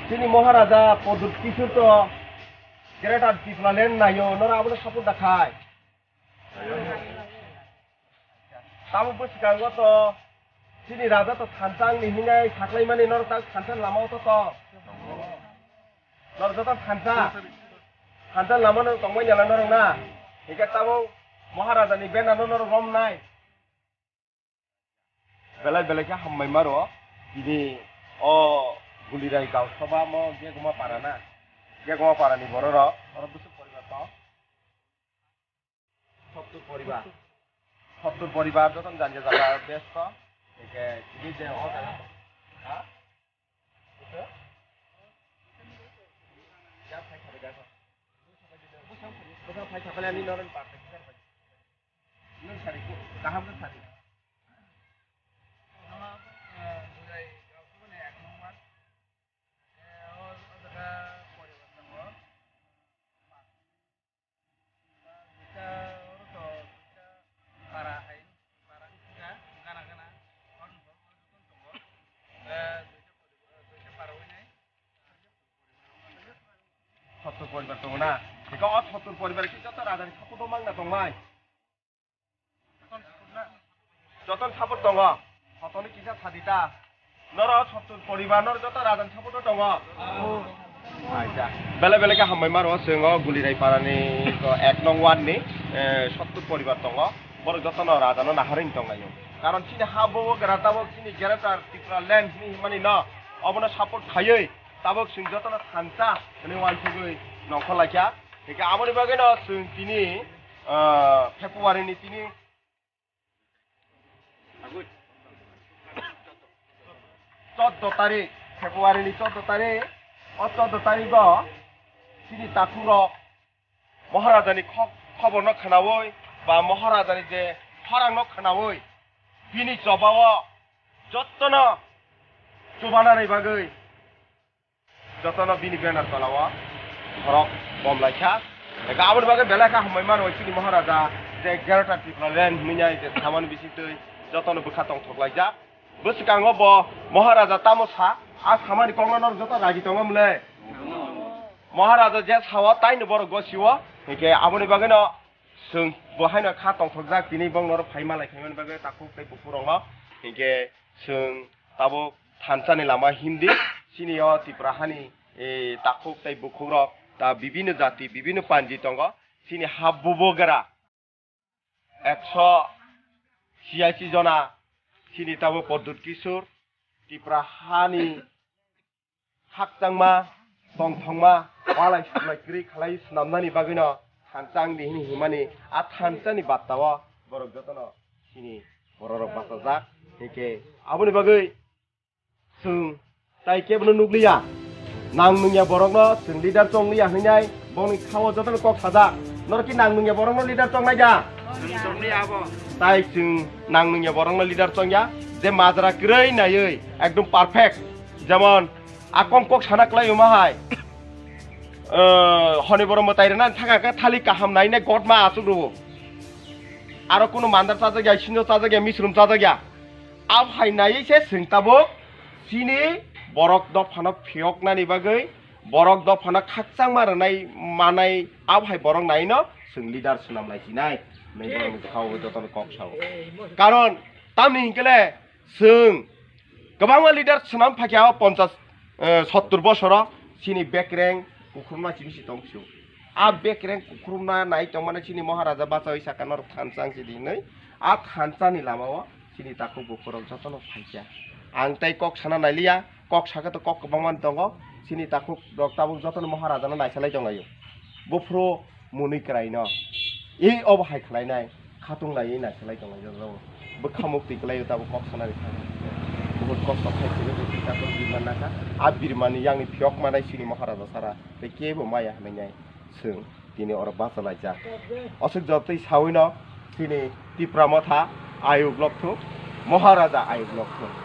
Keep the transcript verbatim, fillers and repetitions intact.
Chini Maharaja Pradyut Kishore to Greater Tipraland naio, noro abono support da khai. Tamo bwskango to chini raja to thansa wngni hinai saklaimani, noro tak thansa lama o to to. Noro joto thansa. Thansa lama no tongmani ala norok na. Hingke tamo Maharaja ni banner no norok romnai. Belai belai khe hambai maro. Tini o Gulirai Gausaba mo Gegoma para na. Gegoma para ni borok rok. Oro bwswk poribar tong. Sottur poribar. Sottur poribar joto jani jaga besto. Eke tini je o jaga. Ha? Bwsa? Ya phai kha da. Bwsa phai kha bale ani noron pa. Nwng sari ko, kaham khe sari. Nono, eh, Gulirai Gausaba ni ek number. Eh, o, o jaga poribar tongo. Duita, oro to duita para hai, para wngkha, gana gana, hor hor hor joto tongo. Eh, duita pori-, duita para winai. Sottur poribar tongo na? Eka o sottur poribar khe joto rajani support o mangna tongmai. Joto ni support tongo. Joto ni kisa sadi ta. Noro sottur poribar noro joto rajani support o tongo. Acha. Bele bele khe hambai maro chwng o Gulirai para ni to ek nong ward ni, eh, sottur poribar tongo. Borok joto no raja no naharwi tong lai o. Karon chini ha bo gra tabok chini Greater Tipraland hini himani no obono support khaiwi tabok chwng joto no thansa hwnwi uansugwi nongkhor lai kha. Hingke aboni bagwino chwng tini, ah, February ni tini choddo tarik, February ni choddo tarik, o choddo tarigo chini takhukrok Maharajani kho-, khoborno khwnawi ba Maharajani je khorangno khwnawi bini chobao jotono chubanani bagwi jotono bini banner tolao borok bom laikha. Eka aboni bagwi belai kha hambai mano chini Maharaja je Greater Tipraland hwnwi je samani bisingtwi jotono bwkha tongthok laijak. Bwskango bo Maharaja tamo sa, a samani kokno norok joto ragi tongo mle? Maharaja je sao taino borok gosio, hingke aboni bagwino chwng bo haino kha tongthokjak, tini bong norok phai malai khaimani bagwi takhuk tei bukhurokno. Hingke chwng tabuk thansa ni lama himdi, chini o Tripura hani, e, takhuk tei bukhukrok ta bibinno jati, bibinno panji tongo. Chini ha bubogra ekso chiyasi jona, chini tabuk Pradyut Kishore, Tripura hani khakchangma, tongthokma, walai suklai kwrwi khalai swnamnani bagwino thansa wngdi hini himani, a thansani battao borok jotono chini bororok bachajak. Hingke aboni bagwi chwng tai kebono nukliya. Nang nungya borokno chwng leader chongliya hwnwi nai bongni khao jotono kok sajak. Norok ki nang nungya borokno leader chongnai da? Tai chwng nang nungya borokno leader chongya, je majra kwrwi naiwi ekdom perfect. Jemon a kom kok sana kwlai omo hai. Eh, honi borok mwtai rwna thangkha khe thali kaham naine gotma achuk rwo. Aro kunu mandar chajak ya, sinjo chajak ya, misrum chajak ya. Abo hai naiwi se chwng tabuk chini borok dophano phiyoknani bagwi, borok dophano khakchangma rwnai manai, abo hai borok naino chwng leader swnam lai sinai. Nai borok ni khao jotono kok sao. Karon tamni hinkhe le chwng kwbangma leader swnam phaikha o ponchas, eh, sottur bosoro chini bekreng kukhurma chini si tong phio. A bekreng kukhurma nai tongmani chini Maharaja bachawi saka norok thansa ang si di hinwi. A thansa ni lama o chini takhuk bukhurok jotono phaikha. Ang tei kok sana nailiya, kok sakhe to kok kwbangma tongo. Chini takhuk rok tabuk jotono Maharaja no naisalai tonglaio. Buphuru mwnwi kwraino. E obo hai khlainai, khatung laiwi naisalai tonglaio. Bwkha muktwi kwlaio tabuk kok sanani thangkha. Buhut kosto khai sini buhut kisa to birman nakha. A birmani yangni phiyok manai chini Maharaja sara tei kebo maya hinwi nai. Chwng tini oro bachalaijak. Aswk jotoi sawino chini Tipra Motha ayuk lokthuk, Maharaja ayuk lokthuk.